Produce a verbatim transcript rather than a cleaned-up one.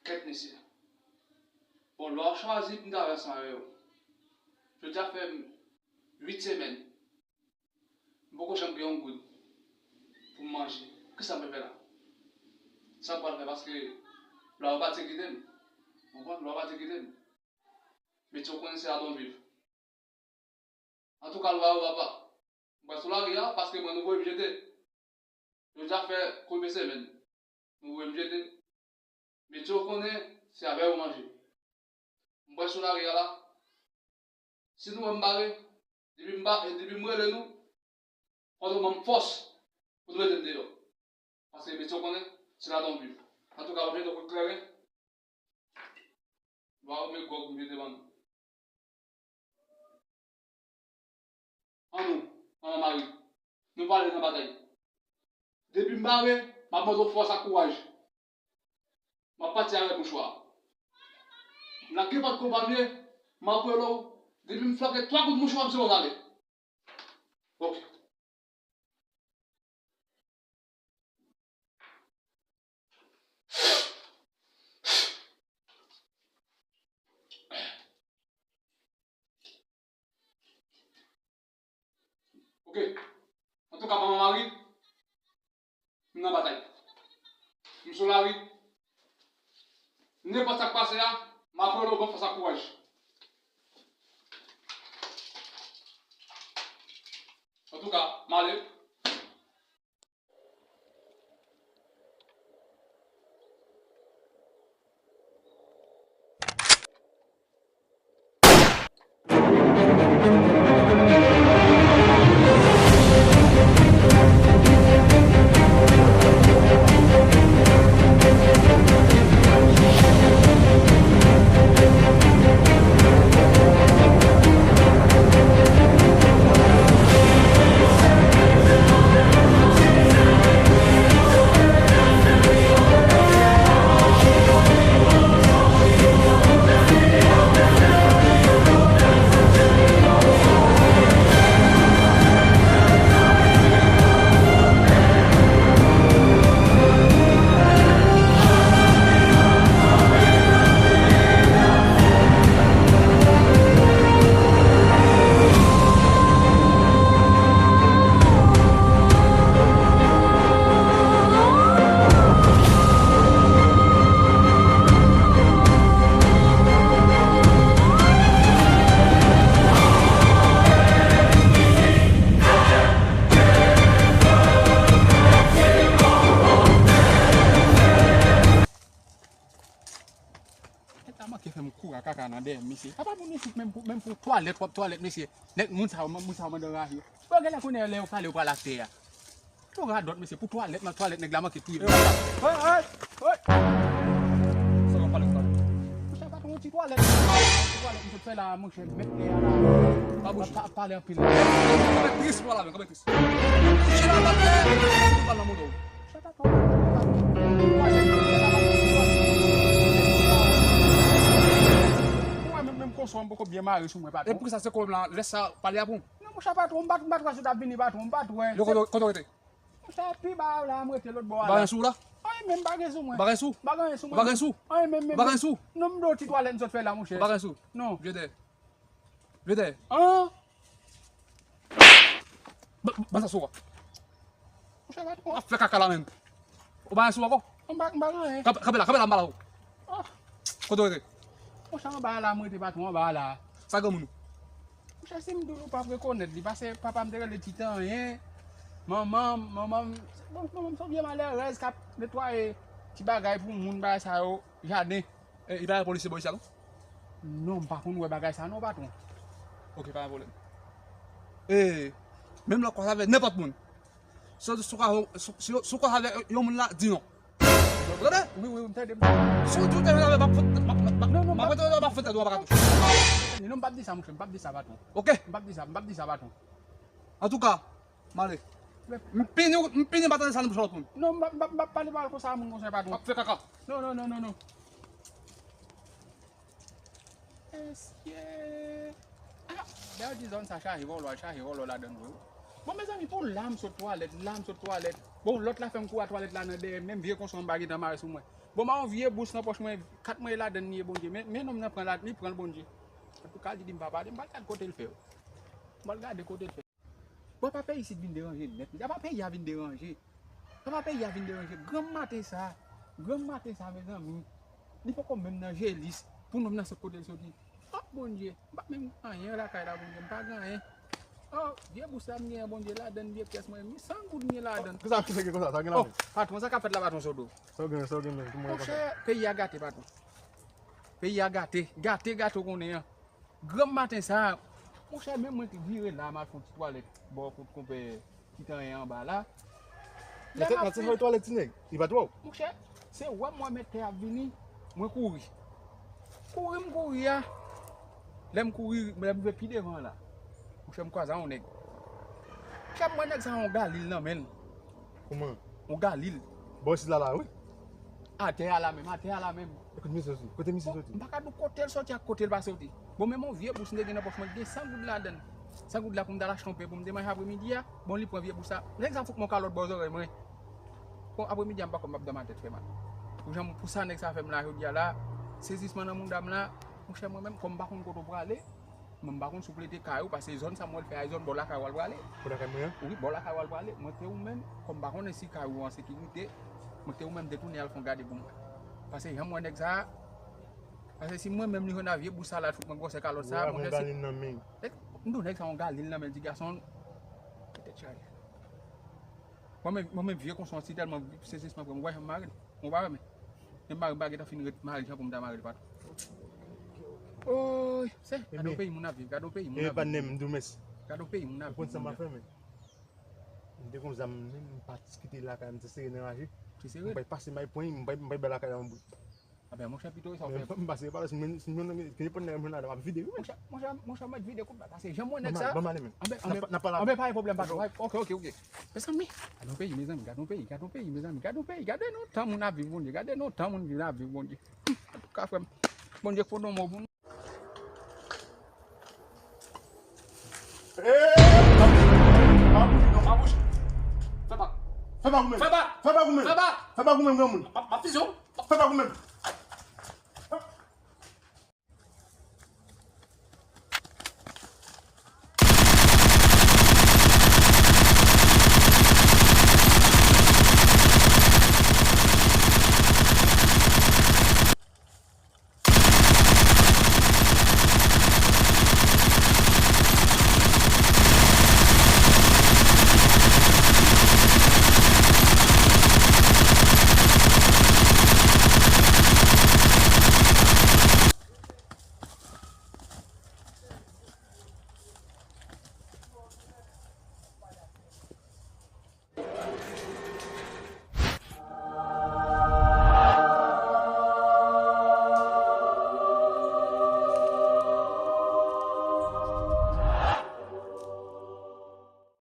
Kèt mesye. Bon, lwa yo chwazi pou m travay ansanm avè yo. Jodi a fè uit semèn. M poko janm gen yon goud pou m manje. Kisa m pral fè la? Sa m pral fè paske lwa yo pa te kite m. Ou konprann? Lwa yo pa te kite m. Metye w konnen se ladan w viv. Antouka, lwa yo papa. M pral sou lari a, paske mwen nou voye m jete. Yo deja fè konbyen semèn? Nou voye m jete. Metye w konnen, se avè yo manje. M pral sou lari a la. Si nou wè m bare, depi m ba, depi m rele nou, fò nou ban m fòs pou nou mete m deyò. Paske metye w konnen, se ladan w viv. Antouka, w ap jete kout kleren. Lwa yo met gwòg m jete ban nou. An nou, manman mari, nou pale nan batay. Depi m bare, m ap mande w fòs ak kouraj. M ap pati avèk mouchwa. Nan kenpòt kote w ye, m ap rele w. Depi m flanke twa kout mouchwa, m se yon zale. Ok. Ok. Antouka, manman mari, m nan batay. M sou lari. Nenpòt sa k pase a, m ap rele w, ban fòs ak kouraj. Antouka, m ale. Nèg la manke fè m koura kaka nan dèyè m, mesye. Apa moun isit menm pou, menm pou twalèt, w ap twalèt, mesye. Nèg moun sa yo, moun sa yo mande anraje. Bon, genlè kounye a lè yo pale, yo pral atè a. Yo radòt, mesye, pou twalèt, nan twalèt, nèg la manke touye m. Hey, hey, hey! Sa w ap pale, pale. Monchè, patwon, ti twalèt. Ti twalèt, m sot fè la, monchè, mèt lè a la. Pa bouche. Pa, pa pale anpil. Kanpe tris, vwala, men, kanpe tris. Chita atè, ou pral nan moto. Mwen menm, menm konsò, m poko byen mare sou mwen, patwon. E poukisa se kòb la, lè sa pale a bon? Non, monchè, patwon, m pa t, m pa t wè si w t ap vini, patwon, m pa t wè. Yo, kote, kote w rete? Monchè, pi ba la, m rete lòt bò a la. Ou pa gen sou la? Anyen menm, m pa gen sou mwen. Ou pa gen sou? M pa gen sou mwen. Ou pa gen sou? Anyen menm, menm. Ou pa gen sou? Non, m di w ti twalèt m sot fè la, monchè. Ou pa gen sou? Non. Jete. Jete. An? Ba, ba sa sou a. Monchè, patwon. W ap fè kaka la menm. Ou pa gen sou ankò? M pa, m pa gen anyen. Kanpe, kanpe la, kanpe la, m pale avè w. Ah. Kote w rete? Monchè, anba a la, m rete, patwon, anba a la. Sa granmoun ou? Monchè, si m di w, ou p ap rekonèt li, paske papa m te rele Titanyen, manman m, manman m, bon, manman m se yon vye malèrèz k ap netwaye ti bagay pou moun, bagay sa yo, jaden. E, li pa gen polisye bò isi a, non? Non, m pa konn wè bagay sa non, patwon. Ok, pa gen pwoblèm. E, menm lè w kwaz avè nenpòt moun. Si, si w kwaz, si, si, si w kwaz avè yon moun la, di non. Ou tande? Wi, wi, wi, m tande, m tande. Si w di w te vin avè m, m ap fout, m ap, m ap, m ap, non, non, m ap fout, m ap fout tèt ou anba katon. Non, m p ap di sa, monchè, m p ap di sa, patwon. Ok. M p ap di sa, m p ap di sa, patwon. Antouka, m ale. M pini, m pini, m pa tande sa nan bouch lòt moun. Non, m p ap, m p ap, m p ap pale pawòl konsa a moun konsa, patwon. M ap fè kaka. Non, non, non, non, non, non. Mesye. Ah, dayè di zòn sa chaje vòlò, chaje vòlò ladan l vre wi. Bon, mezanmi, pou la m sot twalèt, la m sot twalèt. Bon, lòt la fè m kouri twalèt la nan dèyè, menm vye konsò m pa gentan mare sou mwen. Bon, m a yon vye bous nan pòch mwen, kat mwen ladann li ye, Bondye. Men, men nonm nan pran la, li pran l, Bondye. Antouka, li di m pa pale, m pral gade kote l fè yo. M pral gade kote l fè. Bon, papa isit vin deranje nèt. Papa peyi a vin deranje. Papa peyi a vin deranje. Granm maten sa, granm maten sa, mezanmi. Li poko menm nan jelis pou nonm nan sot kote l soti. Oh, Bondye, m pa menm gen anyen lakay la, Bondye, m pa gen anyen. Oh, vye bous la m gen, Bondye, ladann vye pyès mwen, mi san goud m gen ladann. Kisa, kisa gen konsa? Sa gen la? Oh, patwon, sa k ap fèt la, patwon Sodo? Sa w gen, sa w gen menm? Monchè, peyi a gate, patwon. Peyi a gate, gate, gate, w konnen an. Granm maten sa, monchè, menm mwen ki vire la, m al fè yon ti twalèt bò kot konpè ki t anyen anba la. Lè m ap fè twalèt ti nèg, li pa t wè w. Monchè, se wè m wè mèt tè ap vini, mwen kouri. Kouri m kouri a, lè m kouri, lè m rive pi devan la, monchè, m kwaze a yon nèg. Monchè, m wè nèg sa yon galil nan men l. Kouman? Yon galil. Bò isit la, la, wi. Atè a la menm, atè a la menm. Kote misye soti? Kote misye soti? M pa ka di w kote l soti ak kote l pa soti. Bon, men yon vye bous m te gen nan pòch mwen, gen san goud ladann. San goud la pou m t al achte yon pen pou m te manje apremidi a. Bon, li pran vye bous la. Nèg sa fout mwen yon kalòt bò zòrèy mwen. Bon, apremidi a, m pa konn m ap dòmi a tèt fè mal. Pou jan, pou sa nèg sa fè m la jodi a la, sezisman nan mouda m la, monchè, mwen menm, kòm m pa konn kote w prale, mwen m pa konn si w plete kay ou, paske zòn sa m wè l fè a, e zòn bò lakay ou al prale. Bò lakay mwen an? Wi, bò lakay ou al prale. Mwen te ou menm, kòm m pa konnen si kay ou an sekirite, mwen te ou menm detounen al fè yon gade pou mwen. Paske jan m wè nèg sa, paske si mwen menm li jwenn a vye bous sa la, l fout mwen gwosè kalòt sa, monchè, si. Ou wè yon galil nan men. M di w nèg sa yon galil nan men, ti gason. Tèt chaje. Mwen menm, mwen menm vye konsa, si tèlman sezisman pran m, ou wè jan m mare l? Ou pa wè men. Men mare m pa gentan fin ret mare l jan pou m ta mare l patwon. Oy, se, gade yon peyi moun ap viv, gade yon peyi moun ap viv. Ebyen, pa n nem, m di w mèsi. Gade yon peyi moun ap viv. Ou konn sa m ap fè men? M te gon zam, men m pa kite lakay, m te sere nan raje. Te sere? M bay pase, m bay pwen, m bay, m bay bay lakay la yon bout. Ebyen, monchè, pito e sa w fè. M pase pa la, si m, si m, si m, si m, si m, m ap vide wi. Monchè, monchè, monchè, mèt vide kout la, paske jan m wè nèg sa. Ban m ale men. Anben, anben, pa gen pwoblèm, patwon. Ok, ok, ok. Mezanmi, gade yon peyi, mezanmi, gade yon peyi, gade yon peyi, mezanmi, gade yon peyi, gade non tan moun ap viv, Bondye, gade non tan moun vin ap viv, Bondye. Antouka, frè m, Bondye k fè yon mo pou nou. Fè pa. Fè pa goumen. Fè pa. Fè pa goumen. Fè pa. Fè pa goumen, granmoun. M ap fize w. Fè pa goumen.